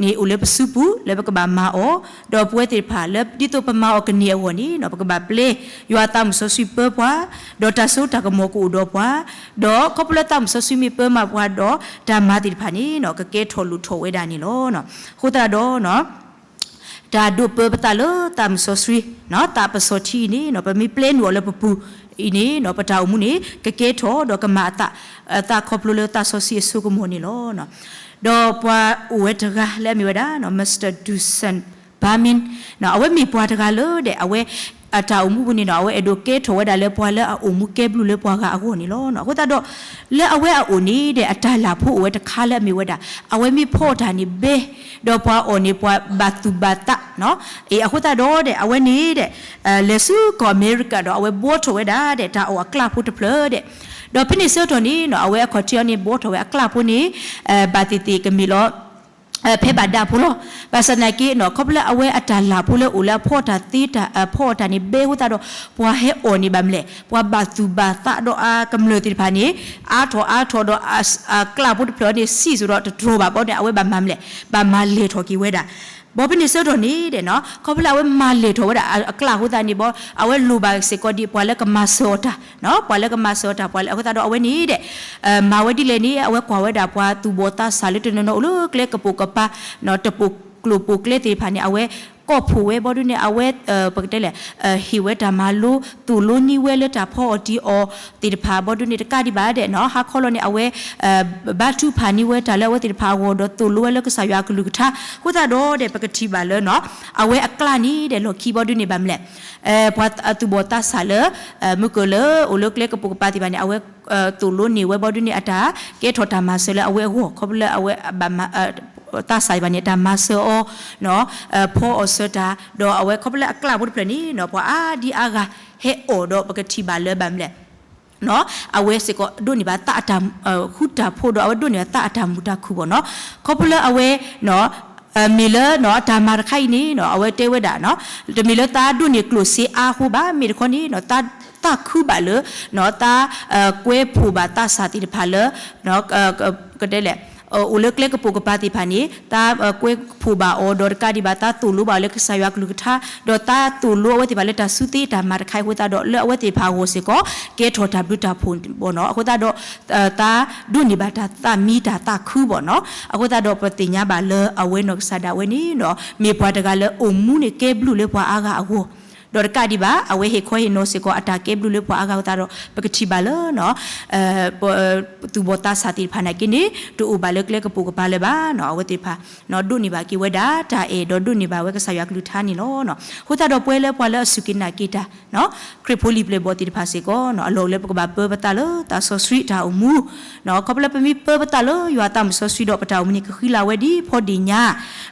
န့ၣ်အိၣ်လၢပစုပူၤ လၢပကဘၣ်မၤအီၤ, ဒီးပဝဲသ့ၣ်တဖၣ်လၢဒ်သိးပမၤအီၤကန့ၢ်အဂီၢ်န့ၣ် ပကဘၣ်ပျဲ ယွၤသးမုၢ်စီဆှံပၢပှၤ, ဒီးတၢ်စိတၢ်ကမီၤကအိၣ်ဒီးပှၤ, ဒီးခီဖျိလၢသးမုၢ်စီဆှံမ့ၢ်ပၢမၤပှၤဒီး တၢ်မၤသ့ၣ်တဖၣ်န့ၣ် ကကဲထီၣ်လိၣ်ထီၣ်ဝဲဒၣ်န့ၣ်လီၤ. အဃိသတးဒီး တၢ်ဒိးပၢပသးလၢသးမုၢ်စီဆှံ သးပစီၤထံအံၤန့ၣ် ပမ့ၢ်ပျဲနုာ်အီၤလၢပပူၤအံၤန့ၣ် ပတၢ်အိၣ်မူန့ၣ် ကကဲထီၣ်ဒီးကမၤအသး သးခီဖျိလၢသးစီဆှံအစိကမီၤန့ၣ်လီၤ. ဒီးပှၤအိၣ်ဝဲတဂၤလၢအမ့ၢ်ဝဲဒၣ် Mr Dusan Bamin အဝဲမ့ၢ်ပှၤတဂၤလၢဒီး အဝဲအတၢ်အိၣ်မူပူၤန့ၣ်ဒီး အဝဲအဲၣ်ဒိးကဲထီၣ်ဝဲဒၣ်လၢပှၤလၢအအိၣ်မူကဲဘျုးလၢပှၤဂၤအဂီၢ်န့ၣ်လီၤ. အဃိသတးဒီး လၢအဝဲအအိၣ်န့ၣ်ဒီး အတၢ်လၢ်ဖိအိၣ်ဝဲတခါလၢအမ့ၢ်ဝဲဒၣ် အဝဲမ့ၢ်ဖီအီၣ်တၢ်န့ၣ်ဘဲ ဒီးပှၤအီၣ်န့ၣ် ပှၤဘၣ်သူၣ်ဘၣ်သး အဃိသတးဒီးဒီး အဝဲန့ၣ်ဒီး လဲၤဆူကီၢ်အမဲရကၤဒီး အဝဲဘှီထီၣ်ဝဲဒၣ်ဒီး တၢ်အီၣ်အကျၢ်ဖိတဖျၢၣ်ဒီး ဒီးဖဲန့ၣ်ဆၢကတီၢ်န့ၣ်နီၤ အဝဲအခီၣ်ထံးအီၤန့ၣ် ဘှီထီၣ်ဝဲအကျၢ်ဖိန့ၣ် ဘၣ်သ့ၣ်သ့ၣ်ကမ့ၢ်လီၤ ဖဲဘၣ်ဒါဖိလီၤ. ဘၣ်ဆၣ်သနာ်က့နီၤ ခီဖျိလၢအဝဲအတၢ်လၢ်ဖိလၢအိၣ်လၢအဖီအီၣ်တၢ်သ့တၢ် အဖီအီၣ်တၢ်န့ၣ် ဘဲအဃိသတးဒီး ပှၤဟဲအီၣ်န့ၣ်ဘၣ်မနုၤလဲၣ် ပှၤဘၣ်သူၣ်ဘၣ်သးဒီးအကမျၢၢ်သ့ၣ်တဖၣ်န့ၣ် အါထီၣ်အါထီၣ်ဒီး အကျၢ်ဖိတဖျၢၣ်အီၤန့ၣ် ဆံးစိၤဒီးတတြီၤဘၣ်ဘီန့ၣ် အဝဲဘၣ်မၤမနုၤလဲၣ် ဘၣ်မၤလဲၢ်ထီၣ်က့ၤဝဲဒၣ် ဘီဖဲန့ၣ်ဆၢကတီၢ်န့ၣ်ဒီးနီၤ ခီဖျိလၢအဝဲမၤလဲၢ်ထီၣ်ဝဲဒၣ်အကျါအဃိသတးန့ၣ်ဘီ အဝဲလိၣ်ဘၣ်စ့ၢ်ကီးဒ်ပှၤလၢကမၤစၢၤအီၤတၢ်, ပှၤလၢကမၤစၢၤအီၤတၢ် ပှၤလၢအဃိသတးဒီးအဝဲန့ၣ်ဒီး မၤဝဲဒ်လဲၣ်န့ၣ် အဝဲကွၢ်ဝဲဒၣ်ပှၤသူၣ်ဘီၣ်သးစၢ်လၢတနီၤနီၤအိၣ်လၢကျဲကပိာ်ကပၤ တပိာ်ကျိၤပိာ်ကျဲသ့ၣ်တဖၣ်န့ၣ် အဝဲကိးဖှိၣ်ဝဲဘီဒုန့ၣ် အဝဲ ပကတဲလဲၣ် ဟ့ၣ်ဝဲတၢ်မၤလိ သိၣ်လိန့ၢ်ဝဲလၢတၢ်ဖီအီၣ်တံၢ်အီၣ်သ့ၣ်တဖၣ်ဘီဒုန့ၣ် တကးဒံးဘၣ်ဒီးနီၤ ဟါခီလီၤန့ၣ် အဝဲ ဘါထုကဖၣ်န့ၢ်ဝဲတၢ်လၢအဝဲသ့ၣ်တဖၣ်အဂီၢ်ဒီးသိၣ်လိဝဲလၢကစၢ်ယွၤအကလုၢ်ကထါ အဃိသတးဒီးဒီး ပကထံၣ်ဘၣ်လၢနီၤ အဝဲအကျါန့ၣ်ဒီးလီၢ်ခံဘီဒုန့ၣ်ဘၣ်မလဲၣ် ပှၤသူၣ်ဘီၣ်သးစၢ်လၢ မုၢ်ကၢၢ်လၢအိၣ်လၢကျဲကပိာ်ကပၤသ့ၣ်တဖၣ်န့ၣ် အဝဲ သိၣ်လိန့ၢ်ဝဲဘီဒုန့ၣ် အတၢ်ကဲထီၣ်တၢ်မၤစၢၤလၢအဝဲအဂီၢ် ခီဖျိလၢအဝဲ သးစၢ်သ့ၣ်တဖၣ်န့ၣ် အတၢ်မၤစၢၤအီၤ ဖီအီၣ်စၢၤတၢ် ဒီးအဝဲခီဖျိလၢအကျါဖိတဖျၢၣ်န့ၣ်နီၤ ပှၤအါဒံအါဂၤဟဲအီၣ်ဒီးပကထံၣ်ဘၣ်လၢဘၣ်မလဲၣ် အဝဲစ့ၢ်ကီးဒိးန့ၢ်ဘၣ်သးအတၢ်ဃူတၢ်ဖိးဒီးအဝဲဒိးန့ၢ်ဘၣ်သးအတၢ်မုာ်တၢ်ခုၣ်ဘီၣ်နီၤ ခီဖျိလၢအဝဲ မ့ၢ်လၢတၢ်မၤတခါအံၤန့ၣ်နီၤ အဝဲတဲဝဲဒၣ်နီၤ တမ့ၢ်လၢသးဒိးန့ၢ်ကျိၣ်စ့အါအဃိဘၣ် မ့ၢ်တခီန့ၣ်နီၤ သးခုဘၣ်လၢ သးကွဲဖှိၣ်ဘၣ်သးစၢ်သ့ၣ်တဖၣ်လၢ ကတဲလဲၣ် အိၣ်လၢကျဲကပိာ်ကပၤသ့ၣ်တဖၣ်န့ၣ် သးကွဲဖှိၣ်ဘၣ်အီၤဒီးတကးဒံးဘၣ် သးသိၣ်လိဘၣ်အီၤလၢကစၢ်ယွၤကလုၢ်ကထါ ဒီးသးသိၣ်လိအဝဲသ့ၣ်တဖၣ်လၢတၢ်ဆူးသ့တၢ်မၤတခါအံၤအဃိသတးဒီး လၢအဝဲသ့ၣ်တဖၣ်အဂီၢ်စ့ၢ်ကီး ကဲထီၣ်တၢ်ဘျုးတၢ်ဖှိၣ်ဘီၣ်နီၤ အဃိသတးဒီး သးဒိးန့ၢ်ဘၣ်တၢ်သးမံတၢ်သးခုဘီၣ်နီၤ အဃိသတးဒီးပသ့ၣ်ညါဘၣ်လၢအဝဲနီၢ်ကစၢ်ဒၣ်ဝဲန့ၣ်နီၤ မ့ၢ်ပှၤတဂၤလၢအိၣ်မူန့ၣ်ကဲဘျုးလၢပှၤအါဂၤအဂီၢ် ဒီးတကးဒံးဘၣ် အဝဲဟ့ၣ်ခီဟ့ၣ်နီၤစ့ၢ်ကီးအတၢ်ကဲဘျုးလၢပှၤအါဂၤအဃိသတးဒီး ပကထံၣ်ဘၣ်လၢ သူၣ်ဘီၣ်သးစၢ်သ့ၣ်တဖၣ်နာ်က့န့ၣ် တအိၣ်ဘၣ်လၢကျဲကပိာ်ကပၤလၢၤဘၣ်နီၤ အဝဲသ့ၣ်တဖၣ် ဒိးန့ၢ်ဘၣ်က့ၤဝဲဒၣ်တၢ်အဲၣ်ဒီးဒိးန့ၢ်ဘၣ်ဝဲကစၢ်ယွၤကလုၢ်ကထါန့ၣ်လီၤ. အဃိသတးဒီးပဝဲလၢပှၤလၢအစူၢ်က့ၤနာ်က့ၤတၢ် ခရံာ်ဖိလံာ်ပျဲၢ်ဘီၣ်သ့ၣ်တဖၣ်စ့ၢ်ကီး အလီၢ်အိၣ်လၢပကဘၣ်ပၢပသးလၢသးစီဆှံတၢ်အိၣ်မူ ခီဖျိလၢပမ့ၢ်ပၢပသးလၢယွၤအသးမုၢ်စီဆှံဒီးပတၢ်အိၣ်မူန့ၣ် ကဃံလၤဝဲဒ်ဖီဒ့ၣ်ညါ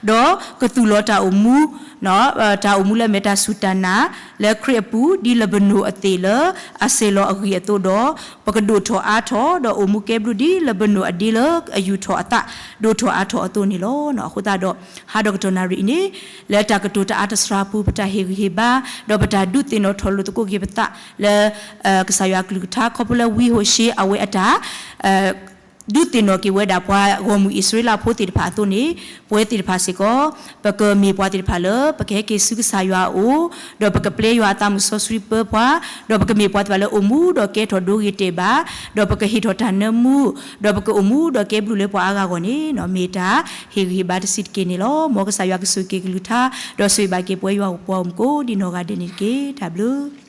ဒီးကသူၣ်လီၤတၢ်အိၣ်မူ တၢ်အိၣ်မူလၢအမ့ၢ်တၢ်စူၢ်တၢ်နာ် လၢခရံာ်အပူၤ ဒ်လဘနိၣ်အသ့ၣ်လၢအစဲၤလီၤအဂံၢ်အသိးဒီး ပကဒိၣ်ထီၣ်အါထီၣ် ဒီးအိၣ်မူကဲဘျုးဒ်လဘနိၣ်အဒ့လၢအယူၢ်ထီၣ်အသး ဒိၣ်ထီၣ်အါထီၣ်အသိးန့ၣ်လီၤ. အဃိသတးဒီး ဟါဒီးကတီၢ်နၣ်ရံၣ်အံၤန့ၣ် လၢတၢ်ကတိၤတၢ်အါတစှၤအပူၤ ပတၢ်ဟ့ၣ်ဂံၢ်ဟ့ၣ်ဘါ ဒီးပတၢ်ဒုးသ့ၣ်နီၣ်ထီၣ်လိာ်သကိးက့ၤပသးလၢ ကစၢ်ယွၤကလုၢ်ကထါ ခီဖျိလၢဝံဟိၤၡ့အဝဲအတၢ် ဒုးသ့ၣ်နီၣ်က့ၤဝဲဒၣ်ပှၤဂီၢ်မုၢ်အံၣ်စရ့လးဖိသ့ၣ်တဖၣ်အသိးန့ၣ် ပဝဲသ့ၣ်တဖၣ်စ့ၢ်ကီး ပကမ့ၢ်ပှၤသ့ၣ်တဖၣ်လၢ ပကဟဲက့ၤဆူကစၢ်ယွၤအအိၣ် ဒီးပကပျဲယွၤအသးမုၢ်စီဆှံပၢပှၤ ဒီးပကမ့ၢ်ပှၤသ့ၣ်တဖၣ်လၢအိၣ်မူဒီးကဲထီၣ်ဒိဂ့ၤတဲာ်ဘၣ် ဒီးပကဟ့ၣ်ထီၣ်တၢ်နၢမူ ဒီးပကအိၣ်မူဒီးကဲဘျုးလၢပှၤအါဂၤအဂီၢ်န့ၣ် မ့ၢ်တၢ်ဟ့ၣ်ဂံၢ်ဟ့ၣ်ဘါတဆံးတက့ၢ်န့ၣ်လီၤ. မ်ကစၢ်ယွၤကဆိၣ်ဂ့ၤက့ၤကလုၢ်ကထါ ဒီးဆိၣ်ဂ့ၤဘၣ်က့ၤပဝဲယွၤပှၤဂီၢ်မုၢ်ကိးဒ်နီၢ်ဂၤဒဲးန့ၣ်တက့ၢ်. တၢ်ဘျုး